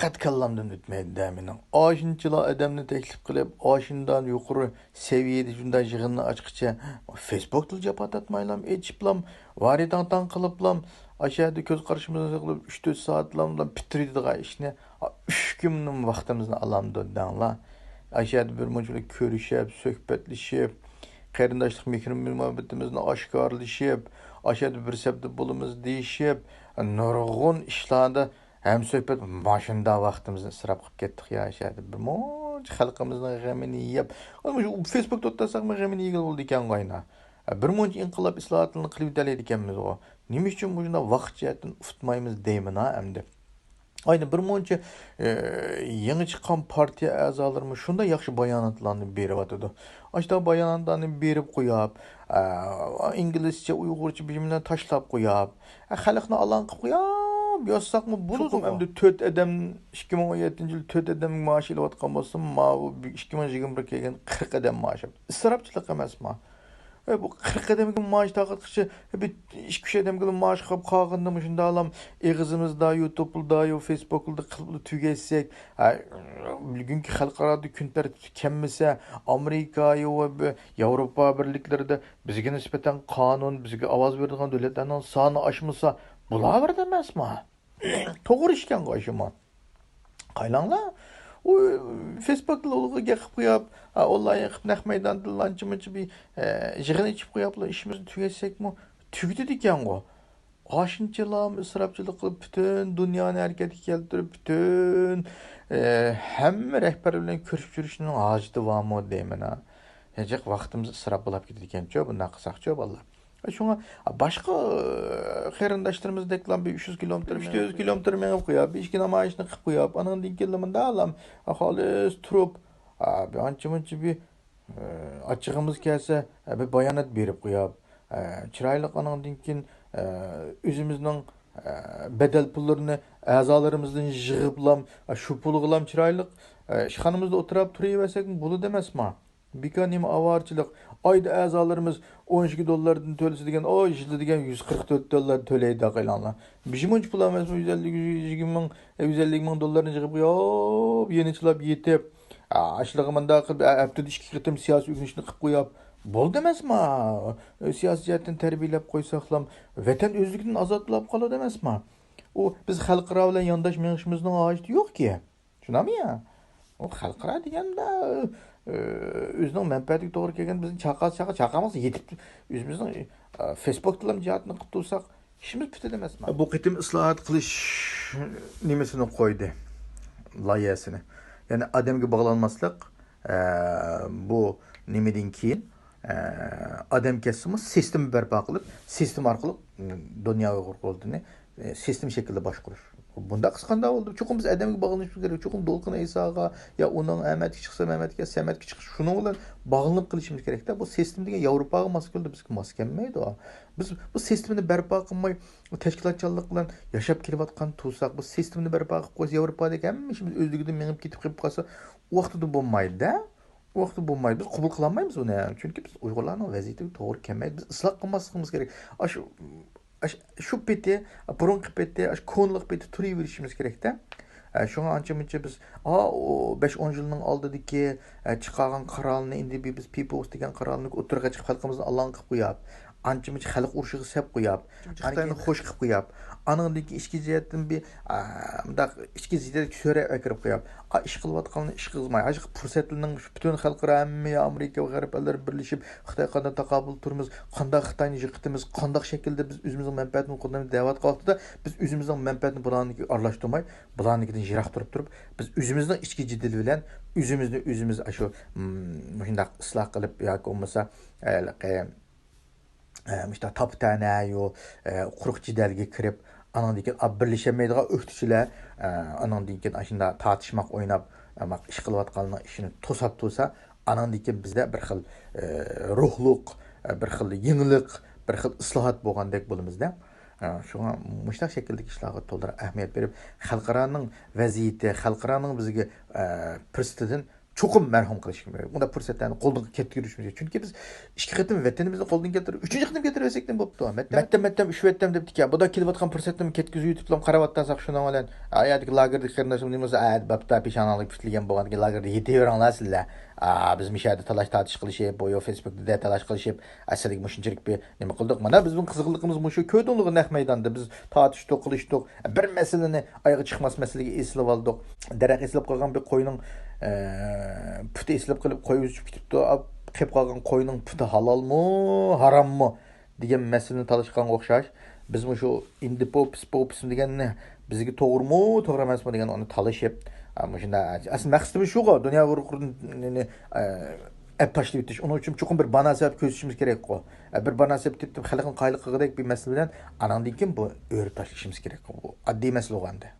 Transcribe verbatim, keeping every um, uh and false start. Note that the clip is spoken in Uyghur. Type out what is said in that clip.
پەقەت كاللامدىن ئۆتمەيدۇ دە مېنىڭ. ئاشۇنچىلا ئادەمنى تەكلىپ قىلىپ، ئاشۇنداق يۇقىرى سەۋىيەدە شۇنداق يىغىننى ئاچقىچە، فېيسبۇكتىلا جاپا تارتمايلام، ئېچىپلام، ۋارى تاڭ تاڭ قىلىپلام، ئاشۇ يەردە كۆز قارىشىمىزنى قىلىپ، ئۈچ تۆت سائەتلام پۈتتۈرىدىغان ئىشنى، ئۈچ كۈننىمۇ ۋاقتىمىزنى ئالامدۇ دەڭلا. ئاشۇ يەردە بىر مۇنچىلىك كۆرۈشۈپ، سۆھبەتلىشىپ، قېرىنداشلىق مېھرى مۇناسىۋىتىمىزنى ئاشكارىلىشىپ، ئاشۇ يەردە بىر سەپتە بولىمىز دېيىشىپ، نۇرغۇن ئىشلاردا ھەمسۆھبەت ماشىنىدا ۋاقتىمىزنى ئىسراپ قىلىپ كەتتۇق يا، شەھەردە بىر مۇنچە خەلقىمىزنىڭ غېمىنى يەپ، ئۇ فېيسبۇكتا ئولتۇرساقمۇ غېمىنى يېگىلى بولىدىكەنغۇ ئاينا. بىر مۇنچە ئىنقىلاب ئىسلاھاتلىرىنى قىلىۋېتەلەيدۇ ئىكەنمىزغۇ. نېمە ئۈچۈن مۇشۇنداق ۋاقىت جەھەتتىن ئۇتمايمىز دەيمەن ھا ئەمدى. ئاينا بىر مۇنچە، ئە، يېڭى چىققان پارتىيە ئەزالىرىمۇ شۇنداق ياخشى باياناتلارنى بېرىۋاتىدۇ. ئاشۇنداق باياناتلارنى بېرىپ قوياپ، ئە، ئىنگلىزچە، ئۇيغۇرچە بىلىملەرنى تاشلاپ قوياپ، ئە، خەلقنى ئالان قىلىپ قوياپ يازساقمۇ بولىدۇ. چوقۇم ئەمدى تۆت ئادەم، ئىككى مىڭ ئون يەتتىنچى يىل تۆت ئادەم مائاش ئېلىۋاتقان بولسا، ماۋۇ ئىككى مىڭ يىگىرمە بىرگە كەلگەن قىرىق ئادەم مائاش ئېلىپ. ئىسراپچىلىق ئەمەسمۇ؟ ئە، بۇ قىرىق ئادەمگە مائاش تارقاتقۇچە، بىر ئىككى ئۈچ ئادەمگىلا مائاش قىلىپ قالغىنىدا مۇشۇنداقلام ئېغىزىمىزدا، يۇتۇبلىدا، يۇ فېيسبۇكلىدا قىلىپلا تۈگەتسەك، ھە، بۈگۈنكى خەلقئارادا كۈن تەرتىپى كەلمىسە، ئامېرىكا يا بۇ ياۋروپا بىرلىكلىرىدە بىزگە نىسبەتەن قانۇن، بىزگە ئاۋاز بېرىدىغان دۆلەتلەرنىڭ سانى ئاشمىسا، بولاۋېرىدۇ ئەمەسمۇ؟ توغرا ئىشكەنغۇ ئاشۇمۇ. قايلاڭلار، ئۇ فېيسبۇكتا ئۇلىغا گەپ قىلىپ قويۇپ، ئا، ئونلاين قىلىپ نەق مەيداندا ئانچە-مۇنچە بىر، ئە، يىغىن ئېچىپ قويۇپلا ئىشىمىزنى تۈگەتسەكمۇ، تۈگىتىدىكەنغۇ. ئاشۇنچىلام ئىسراپچىلىق قىلىپ، پۈتۈن دۇنيانى ھەرىكەتكە كەلتۈرۈپ، پۈتۈن، ئە، ھەممە رەھبەرلەر بىلەن كۆرۈشۈپ يۈرۈشنىڭ ھاجىتى بارمۇ دەيمەن ھا. ھېجىق ۋاقتىمىز ئىسراپ بولاپ كېتىدىكەنچۇ، بۇنداق قىلساقچۇ، بالىلار. شۇڭا باشقا، ئە، قېرىنداشلىرىمىزدەكلا بىر ئۈچ يۈز كىلومېتىر، ئۈچ يۈز كىلومېتىر مېڭىپ قويۇپ، بىر ئىككى نامايىشنى قىلىپ قويۇپ، ئانىڭدىن كېيىن مۇنداقلام خالىس تۇرۇپ، ئا، بىر ئانچە-مۇنچە بىر، ئە، ئاچچىقىمىز كەلسە، ئە، بىر بايانات بېرىپ قويۇپ، ئە، چىرايلىق ئانىڭدىن كېيىن، ئە، ئۆزىمىزنىڭ، ئە، بەدەل پۇللىرىنى ئەزالىرىمىزدىن يىغىپلام، ئە، شۇ پۇلغىلام چىرايلىق، ئە، ئىشخانىمىزدا ئولتۇراپ تۇرۇۋەرسەكمۇ بولىدۇ ئەمەسما؟ بىكار نېمە ئاۋارىچىلىق؟ ئايدا ئەزالىرىمىز ئون ئىككى دوللاردىن تۆلىسە دېگەن، ئاي، يىلدا دېگەن يۈز قىرىق تۆت دوللار تۆلەيدۇ قايلاڭلار. بىر مۇنچە پۇل ئەمەسمۇ، يۈز ئەللىك، يۈز يىگىرمە مىڭ، يۈز ئەللىك مىڭ دوللارنى يىغىپ قويۇپ، يېنىچىلاپ يېتىپ، ئاشلىقى مۇنداق قىلىپ، ھەپتىدە ئىككى قېتىم سىياسىي ئۆگىنىشنى قىلىپ قويۇپ، بولدى ئەمەسما؟ سىياسىي جەھەتتىن تەربىيەلەپ قويساقلام، ۋەتەن ئۆزلۈكىدىن ئازاد بولۇپ قالىدۇ ئەمەسما؟ ئۇ بىز خەلقئارا بىلەن يانداش مېڭىشىمىزنىڭ ھاجىتى يوقكى. شۇنداقمۇ يا؟ ئۇ خەلقئارا دېگەندە، ئۆ، ئۆزىنىڭ مەنپەئەتىگە توغرا كەلگەن بىزنى چاقا، چاقا، چاقامىز يېتىپ، ئۆزىمىزنىڭ، ئە، فېيسبۇكتىلا جىھادنى قىلىپ تۇرساق، ئىشىمىز پۈتىدۇ ئەمەسما؟ بۇ قېتىم ئىسلاھات قىلىش نېمىسىنى قويدى، لايىھەسىنى. يەنى ئادەمگە باغلانماسلىق، ئە، بۇ نېمىدىن كېيىن، ئە، ئادەم كەتسىمۇ، سىستېما بەرپا قىلىپ، سىستېما ئارقىلىق، م، دۇنيا ئۇيغۇر قۇرۇلتىيىنى، ئە، سىستېما شەكلىدە باشقۇرۇش. بۇنداق قىلسا قانداق بولىدۇ؟ چوقۇم بىز ئادەمگە باغلىنىشىمىز كېرەك. چوقۇم دولقۇن ئەيساغا يا ئۇنىڭ ئەمەتكە چىقسا، مەمەتكە، سەمەتكە چىقىش، شۇنىڭ بىلەن باغلىنىپ قېلىشىمىز كېرەكتە. بۇ سىستېما دېگەن ياۋروپاغا ماس كېلىدۇ، بىزگە ماس كەلمەيدۇ. بىز بۇ سىستېمىنى بەرپا قىلماي، تەشكىلاتچانلىق بىلەن ياشاپ كېلىۋاتقان تۇرساق، بۇ سىستېمىنى بەرپا قىلىپ قويسا، ياۋروپادەك ھەممە ئىشىمىز ئۆزلۈكىدىن مېڭىپ كېتىپ قېلىپ قالسا، ئۇ ۋاقتىدا بولمايدۇ-دە. ئۇ ۋاقتىدا بولمايدۇ. بىز قوبۇل قىلالمايمىز بۇنى. چۈنكى بىز ئۇيغۇرلارنىڭ ۋەزىيىتىگە توغرا كەلمەيدۇ. بىز ئىسلاھ قىلماسلىقىمىز كېرەك. ئاشۇ، ئاشۇ، شۇ پېتى، بۇرۇنقى پېتى، ئاشۇ كونىلىق پېتى تۇرۇۋېرىشىمىز كېرەكتە. ئە، شۇڭا ئانچە-مۇنچە بىز، ئا، ئۇ بەش-ئون يىلنىڭ ئالدىدىكى، ئە، چىقارغان قارارنى ئەمدى بىز پىپوس دېگەن قارارنى ئوتتۇرىغا چىقىپ خەلقىمىزنى ئالان قىلىپ قويۇپ، ئانچە-مۇنچە خەلق ئۇرۇشىغا سەپ قويۇپ، خىتاينى خوش قىلىپ قويۇپ، ئانىڭدىن كېيىن ئىچكى جەھەتتىن بىر، ئا، مۇنداق ئىچكى زىددىيەتكە سۆرەپ ئەكىرىپ قويۇپ، ئا، ئىش قىلىۋاتقانلارنى ئىش قىلغۇزماي، ھازىرقى پۇرسەتلەرنىڭ پۈتۈن خەلقئارا ھەممە يا ئامېرىكا ۋە غەرب ئەللىرى بىرلىشىپ، خىتايغا قانداق تاقابىل تۇرىمىز، قانداق خىتاينى يىقىتىمىز، قانداق شەكىلدە بىز ئۆزىمىزنىڭ مەنپەئەتىنى قوغدايمىز دەۋاتقان ۋاقتىدا، بىز ئۆزىمىزنىڭ مەنپەئەتىنى بۇلارنىڭكىگە ئارىلاشتۇرماي، بۇلارنىڭكىدىن يىراق تۇرۇپ تۇرۇپ، بىز ئۆزىمىزنىڭ ئىچكى جېدىلى بىلەن ئۆزىمىزنى ئۆزىمىز ئاشۇ، مم، مۇشۇنداق ئىسلاھ قىلىپ ياكى بولمىسا، ھېلىقى، ئە، مۇشۇنداق تاپا-تەنەيۇ، ئە، قۇرۇق جېدەلگە كىرىپ، ئانىڭدىن كېيىن، ئا، بىرلىشەلمەيدىغان ئۆكتىچىلەر، ئە، ئانىڭدىن كېيىن ئاشۇنداق تارتىشماق ئويناپ، ئە، ئىش قىلىۋاتقانلارنىڭ ئىشىنى توساپ تۇرسا، ئانىڭدىن كېيىن بىزدە بىر خىل، ئە، روھلۇق، ئە، بىر خىل يېڭىلىق، بىر خىل ئىسلاھات بولغاندەك بولىمىزدە. ئە، شۇڭا مۇشۇنداق شەكىلدىكى ئىشلارغا تولىمۇ ئەھمىيەت بېرىپ، خەلقئارانىڭ ۋەزىيىتى، خەلقئارانىڭ بىزگە، ئە، پۇرسىتىدىن چوقۇم مەرھۇم قىلىش كېرەك. ئۇنداق پۇرسەتلەرنى قولدىن كەتكۈزۈش كېرەك. چۈنكى بىز ئىككى قېتىم ۋەتىنىمىزنى قولدىن كەلتۈرۈپ، ئۈچىنچى قېتىم كەلتۈرۈۋەتسەكتىن بوپتۇ. مەتتەم، مەتتەم، مەتتەم، ئۈچ ۋەتتەم دەپتىكەن. بۇدا كېلىۋاتقان پۇرسەتنىمۇ كەتكۈزۈپ يېتىپلا قاراۋاتساق شۇنىڭ بىلەن، ئا، يەردىكى لاگېردىكى قېرىنداشلىرىم نېمە بولسا، ئا، بەپتا پېشانىڭلار پۈتۈلگەن بولغاندىكىن لاگېردا يېتىۋېرىڭلار سىلەر. ئا، بىز مۇشۇ يەردە تالاش تارتىش قىلىشىپ، بۇ يو فېيسبۇكتا دە تالاش قىلىشىپ، ئەسلىگە مۇشۇنچىلىك بىر نېمە قىلدۇق. مانا بىزنىڭ قىزغىنلىقىمىز مۇشۇ، كۆردۈڭلىغۇ نەق مەيداندا بىز تارتىشتۇق، قىلىشتۇق. بىر مەسىلىنى ئايىغى چىقماس مەسىلىگە ئېسىلىپ ئالدۇق. دەرەخ ئېسىلىپ قالغان بىر قوينىڭ، ئە، پۇتى ئېسىلىپ قېلىپ قوي ئۈزۈپ كېتىپتۇ. ئا، قېلىپ قالغان قوينىڭ پۇتى ھالالمۇ، ھاراممۇ دېگەن مەسىلىنى تالاشقانغا ئوخشاش. بىزمۇ شۇ ئىندىپوپىس، پوپىسم دېگەننى بىزگە توغرىمۇ، توغرا ئەمەسمۇ دېگەن ئۇنى تالىشىپ، ئا، مۇشۇنداق ئەسلى مەقسىتىمىز شۇغۇ، دۇنيا ئۇيغۇرىنى، ئە، ئەپ تاشلىۋېتىش. ئۇنىڭ ئۈچۈن چوقۇم بىر بانا سەۋەب كۆرسىتىشىمىز كېرەكقۇ. ئە، بىر بانا سەۋەب تېپىپ خەلقنى قايىل قىلغۇدەك بىر مەسىلە بىلەن ئاناندىن كېيىن بۇ ئۆرۈپ تاشلىشىمىز كېرەكقۇ. بۇ ئاددىي مەسىلە ئەمدى.